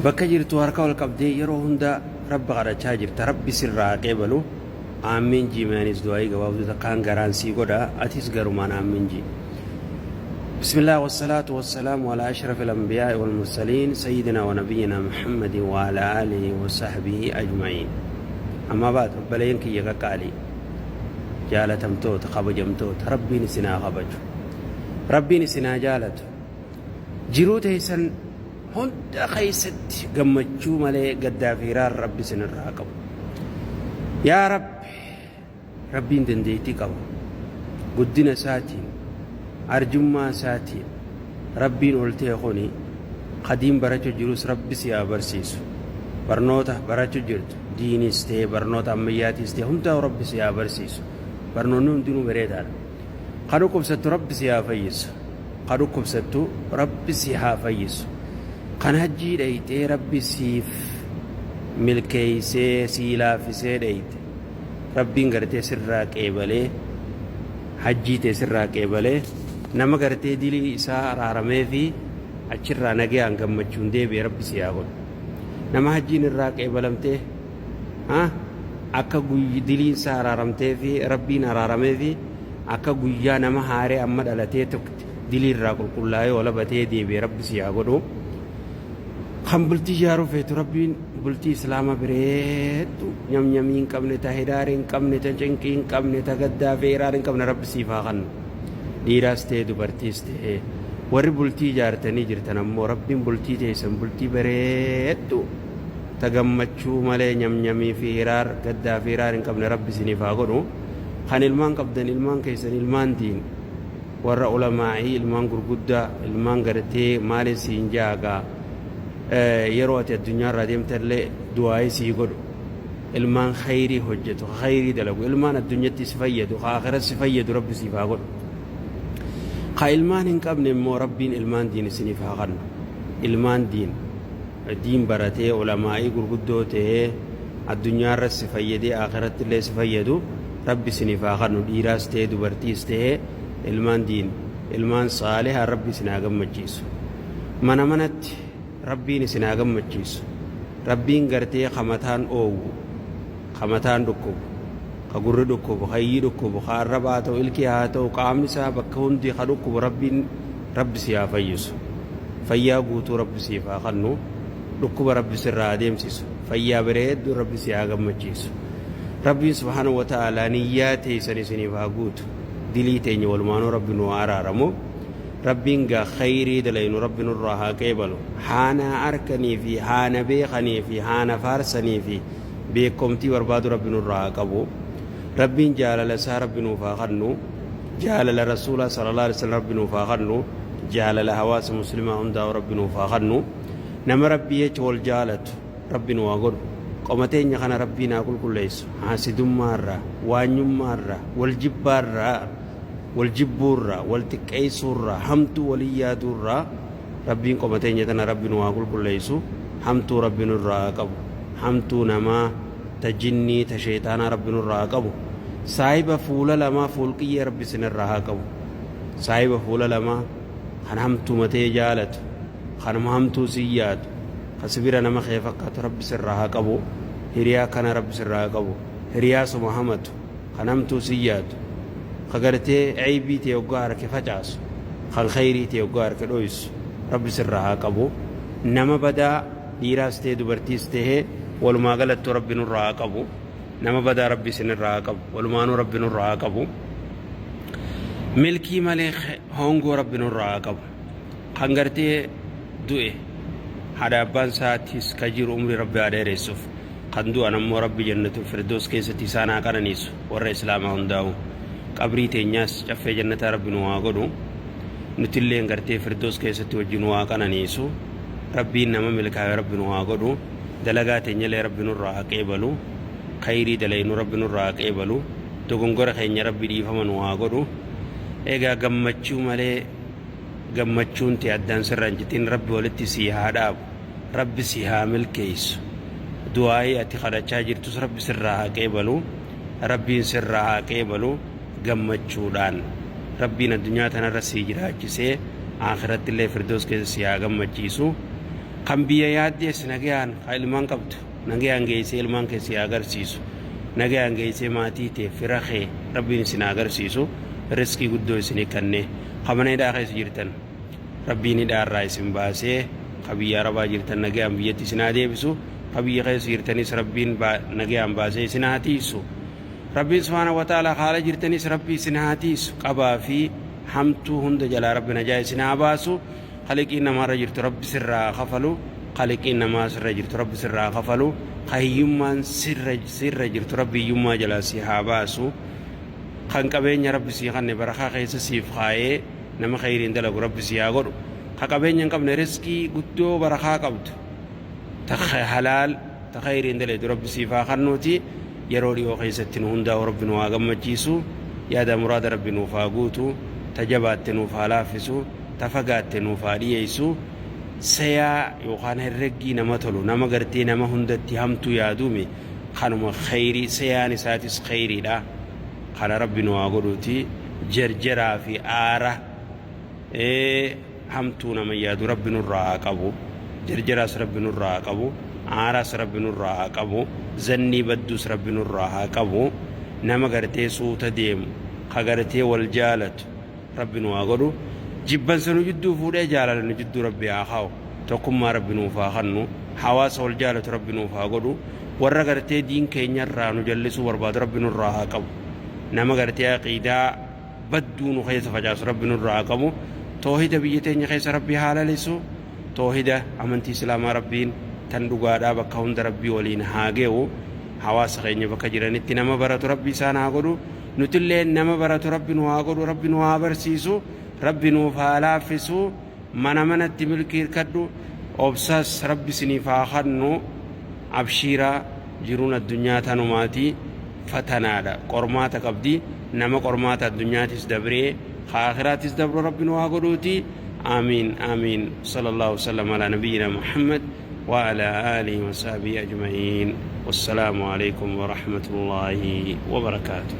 Bakka jirtu harka ol qabdee yeroo hunda Rabbi kadhachaa jirta. Rabbi sirraa haa qeebalu. Aammiin jii mee anis du'aa'ii gabaabduu takkaan garaan sii godha atis garumaan aammiin jii. Bismillah wassalaatu wassalaamu ala ashrafil anbiyaa'i wal mursaliin sayyidina wa nabiyyina Muhammadin wa ala aalihi wa sahbihi ajma'iin. Ammaa baad obboleeyyan kiyya qaqqaalii jaalatamtoota kabajamtoota Rabbiin isin haa kabaju. Rabbiin isin haa jaalatu. Jiruu teessan hunda keessatti gammachuu malee gaddaa fi hiraar Rabbi isin irraa haa qabu. Yaa Rabbi, Rabbiin dandeettii qaba. Guddina isaatiin, arjummaa isaatiin Rabbiin ol ta'e kuni kadiin barachuu jirus Rabbi si haa barsiisu. Barnoota barachuu jirtu diiniis ta'e barnoota ammayyaatiis ta'e hundaa'u Rabbi si haa barsiisu. Barnoonni hundinuu bareedaadha. Ka dhukkubsattu Rabbi si haa fayyisu. Ka dhukkubsattu Rabbi si haa fayyisu. Kan hajjii dhayxee Rabbi siif milkeeysee sii laaffisee dhayxe Rabbiin gartee sirraa qeebalee hajjii tee sirraa qeebalee nama gartee dilii isaa araarameefii achirraa nagayaan gammachuun deebi'e Rabbi si haa godhu. Nama hajjiin irraa qeebalamtee ha akka diliin isaa araaramteefii Rabbiin araarameefii Akka guyyaa nama haaree amma dhalatee tokkti dilii irraa qulqullaayee walaba ta'ee deebi'e Rabbi sii haa godhu. Kan bultii ijaaruu feetu Rabbiin bultii Islaama bireeddu nyamnyamii hin qabne ta hidaarii hin qabne ta cinqii hin qabne ta gaddaa fi hiraar hin qabne Rabbi siif haa kannu. Dhiiraas ta'ee dubartiis ta'ee warri bultii ijaartanii jirtan ammoo Rabbiin bultii teessan bultii bareeddu ta gammachuu malee nyamnyamii fi hiraar gaddaa fi hiraar hin qabne Rabbi isiniif haa godhu. Kan ilmaan qabdan ilmaan keessan ilmaan diin warra ulamaa'ii ilmaan gurguddaa ilmaan gartee maalin siin jaagaa yeroo ati addunyaarraa deemtallee du'aa'ii sii godhu ilmaan khayrii hojjetu ka khayrii dalagu ilmaan addunyatti si fayyadu ka akhiratti si fayyadu rabbi siif haa godhu ka ilmaan hin qabne immoo rabbiin ilmaan diin isiniif haa kannu ilmaan diin diin baratee ulamaa'ii gurguddoo ta'ee addunyaarras si fayyadee aakhirattillee si fayyadu rabbi isiniif haa kannu dhiiraas ta'ee dubartiis ta'ee ilmaan diin ilmaan saalihaa rabbi isin haa gammachiisu mana manatti rabbiin isin haa gammachiisu rabbiin gartee ka mataan oowwu ka mataan dhukkubu ka gurri dhukkubu ka iyyi dhukkubu ka arraba haa ta'u ilkii haa ta'u qaamni isaa bakka hundi ka dhukkubu rabbiin rabbi si haa fayyisu fayyaa guutuu rabbi siif haa kannu Dhukkuba Rabbi sirraa haa deemsisu. Fayyaa bareedduu Rabbi si haa gammachiisu. Rabbiin subhaanahu wa ta'aalaa niyyaa teessan isiniif haa guutu. Dilii teenya walumaanuu Rabbi nu haa araaramu. Rabbiin gaa khayrii dalaynu Rabbi nurraa haa qeebalu. Haanaa arkanii fi haana beekanii fi haana faarsanii fi beekomtii barbaadu Rabbi nurraa haa qabu. Rabbiin jaalala isaa Rabbi nuuf haa kannu. Jaalala Rasuulaa sallallahu alaihi wasallam Rabbi nuuf haa kannu. Jaalala hawaasa muslimaa hundaa'u Rabbi nuuf haa kannu. Nama Rabbii jecha wal jaalatu Rabbi nu haa godhu. Qoma teenya kana Rabbiin haa qulqulleessu. Haasidummaarraa, waanyummaarraa, wal jibbaarraa, wal jibbuurraa, wal xiqqeessuurraa, hamtuu walii yaaduurraa Rabbiin qoma teenya tana Rabbi nu haa qulqulleessu. Hamtuu Rabbi nurraa haa qabu. Hamtuu namaa, ta jinnii, ta sheeyxaanaa Rabbi nurraa haa qabu. Saahiba fuula lamaa fuulqiyyee Rabbi isinirraa haa qabu. Saahiba fuula lamaa kan hamtuuma tee jaalatu. Kanuma hamtuu sii yaadu ka si bira nama kee fakkaatu rabbi sirraa haa qabu hiriyaa akkana rabbi sirraa haa qabu hiriyaa suma hamatu kan hamtuu sii yaadu ka gartee eybii tee hoggaa arke facaasu kan kheyrii tee hoggaa arke dhoysu rabbi sirraa haa qabu nama badaa dhiiraas ta'e dubartiis ta'e walumaa galattuu rabbi nurraa haa qabu nama badaa rabbi isinirraa haa qabu walumaanuu rabbi nurraa haa qabu milkii malee hongoo rabbi nurraa haa qabu Kan gartee du'e haadha abbaan isaatiis ka jiru umrii rabbi haa dheeressuuf. Kan du'an ammoo rabbi jannatul firdoos keessatti isaan haa qananiisu warra islaamaa hundaa'u. Qabrii teenyaas caffee jannataa rabbi nu haa godhu. Nutilleen gartee firdoos keessatti wajji nu haa qananiisu. Rabbiin nama milkaawe rabbi nu haa godhu. Dalagaa teenyallee rabbi nurraa haa qeebalu. Khayrii dalaynu rabbi nurraa haa qeebalu. Dogongora keenya rabbi dhiifama nu haa godhu. Egaa gammachuu malee Gammachuun tee addaan sirraa hin citin rabbi walitti sii haa dhaabu rabbi si haa milkeessu du'aa'ii ati kadhachaa jirtus rabbi sirraa haa qeebalu rabbiin sirraa haa qeebalu gammachuudhaan rabbiin addunyaa tanarra sii jiraachisee aakhirattillee firdoos keessa sii haa gammachiisu. Kan biyya yaaddees nagayaan ka ilmaan qabdu nagayaan geessee ilmaan kee si agarsiisu. Nagayaan geessee maatii tee fira kee Rabbiin isin agarsiisu. Riskii guddoo isinii kennee. Ka mana hidhaa keessa jirtan Rabbiin hidhaa irraa isin baasee ka biyya Arabaa jirtan nagayaan biyyatti isin haa deebisu. Ka biyya keessa jirtanis Rabbiin nagayaan baasee isin haa tiisu. Rabbiin subhaanahu wa ta'ala haala jirtanis Rabbi isin haa tiisu. Qabaa fi hamtuu hunda jalaa Rabbi najaa isin haa baasu. Khaliqiin namaarra jirtu Rabbi sirraa haa kafalu. Khaliqiin namaa sirra jirtu Rabbi sirraa haa kafalu. Ka hiyyummaan sirra jirtu Rabbi hiyyummaa jalaa si haa baasu. Kan qabeenya Rabbi sii kanne barakaa keessa siif kaayee nama kheyriin dalagu Rabbi si haa godhu. Ka qabeenya hin qabne riskii guddoo barakaa qabdu ta halaal ta kheyriin dalaydu Rabbi siif haa kannuuti. Yeroo dhiyoo keessatti nu hundaa'u Rabbi nu haa gammachiisu. Yaada muraada Rabbi nuuf haa guutu. Ta jabaatte nuuf haa laaffisu. Ta fagaatte nuuf haa dhiyeessu. Seyaa yookaan herreggii nama tolu nama gartee nama hundatti hamtuu yaaduumi kanuma kheyrii seyaan isaatis kheyriidha. Kana Rabbi nu haa godhuuti. Jerjeraa fi aara hamtuu nama yaadu Rabbi nurraa haa qabu. Jerjeraas Rabbi nurraa haa qabu. Aaraas Rabbi nurraa haa qabu. Zannii badduus Rabbi nurraa haa qabu. Nama gartee suuta deemu ka gartee wal jaalatu Rabbi nu haa godhu. Jibbansa nu jidduu fuudhee jaalala nu jidduu Rabbi haa kaa'u. Tokkummaa Rabbi nuuf haa kannu. Hawaasa wal jaalatu Rabbi nuuf haa godhu. Warra gartee diin keenyarraa nu jallisuu barbaadu Rabbi nurraa haa qabu. Nama gartee aqiidaa badduu nu keessa facaasu Rabbi nurraa haa qabu. Toohida biyya teenya keessa Rabbi haa lalisu. Toohida amantii Islaamaa Rabbiin tan dhugaadhaa bakka hunda Rabbii waliin haa ge'u. Hawaasa keenya bakka jiranitti nama baratu Rabbi isaan haa godhu. Nutillee nama baratu Rabbi nu haa godhu. Rabbi nu haa barsiisu. Rabbi nuuf haa laaffisu. Mana manatti milkii hirkadhu. Obsas Rabbi isiniif haa kannu. Abshiiraa jiruun addunyaa tanumaati. Fatanaadha. Qormaata qabdi. Nama qormaata addunyaatis dabree ka aakhiraatis dabru Rabbi nu haa godhuuti. Aamiin aamiin. Sallallahu wasallam ala nabiyyina Muhammad wa ala alihi wa sahbihi ajma'iin. Wassalaamu alaikum wa rahmatullahi wa barakaatuh.